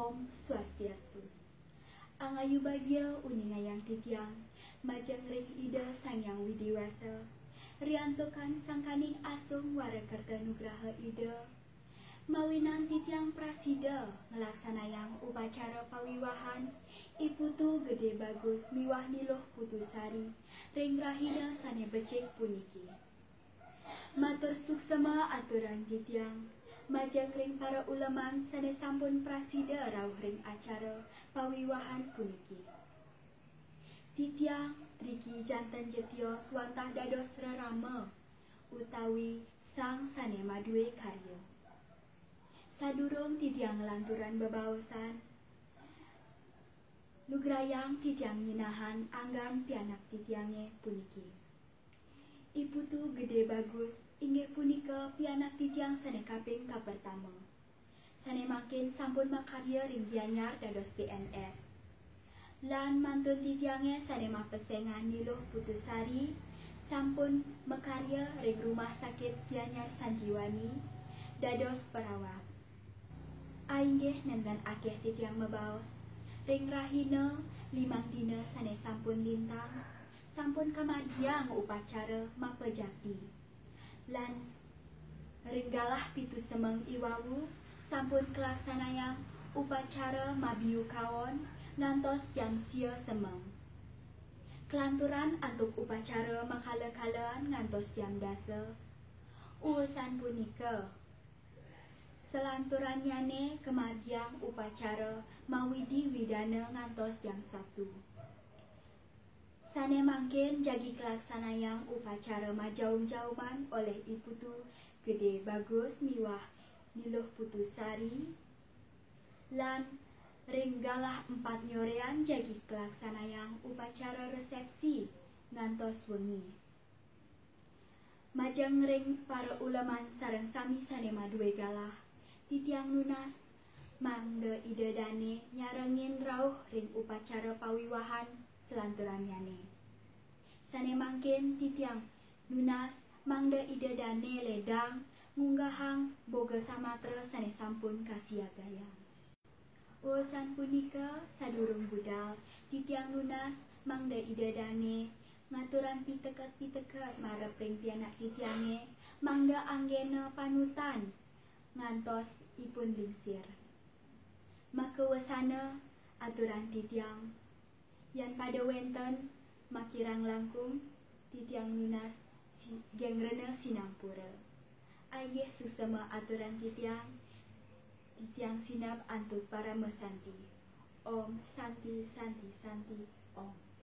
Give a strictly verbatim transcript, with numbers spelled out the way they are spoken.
Om Swastiastu. Angayu bagia uningayang titiang majeng ring Ida Sang Hyang Widi Wasa, riantukan sangkaning asung wara kerta nugraha Ida, mawinan titiang prasida nglaksanayang upacara pawiwahan I Putu Gede Bagus miwah Ni Luh Putu Sari ring rahina sane becik puniki. Matur suksema aturang titiang majeng ring para uleman sane sampun prasida rauh ring acara pawiwahan puniki. Titiang driki janten ja tios wantah dados rerama utawi sang sane madue karya. Sadurung titiang nglanturang bebaosan, lugrayang titiang nyinahang anggan pianak titiange puniki. I Putu Gede Bagus inggih punika pianak titiang sane kaping kapertama, sane mangkin sampun makarya ring Gianyar dados P N S. Lan mantun titiange sane mapesengan Ni Luh Putu Sari sampun makarya ring Rumah Sakit Gianyar Sanjiwani dados perawat. Ainggih nenten akeh titiang mabaos, ring rahina limang dina sane sampun lintang, sampun kamargiang upacara mapajati. Lan ring galah pitu semeng iwau sampun kalaksanayang upacara mabiu kaon ngantos jam sia semeng. Kalanturan antuk upacara makala-kalaan ngantos jam dasa. Usan punika, salanturannyane kamargiang upacara mawidi-widana ngantos jam satu. Sane mangkin jagi kalaksanayang upacara majaum-jauman olih I Putu Gede Bagus miwah Ni Luh Putu Sari, lan ring galah empat nyorean jagi kalaksanayang upacara resepsi ngantos wengi. Majeng ring para uleman sareng sami sane madue galah, titiang nunas mangda Ida Dane nyarengin rauh ring upacara pawiwahan salanturannyane. Sane mangkin titiang nunas mangda Ida Dane ledang ngunggahang boga samatra sane sampun kasiagayang. Usan punika, sadurung budal, titiang nunas mangda Ida Dane ngaturang piteket-piteket marep ring pianak titiange, mangda anggena panutan ngantos ipun lingsir. Makawesana aturang titiang, yan pada wenten makirang langkung, titiang nunas si-, geng rena sinampura. Inggih suksema aturang titiang, titiang sineb antuk parama santi. Om Santi, Santi, Santi, Om.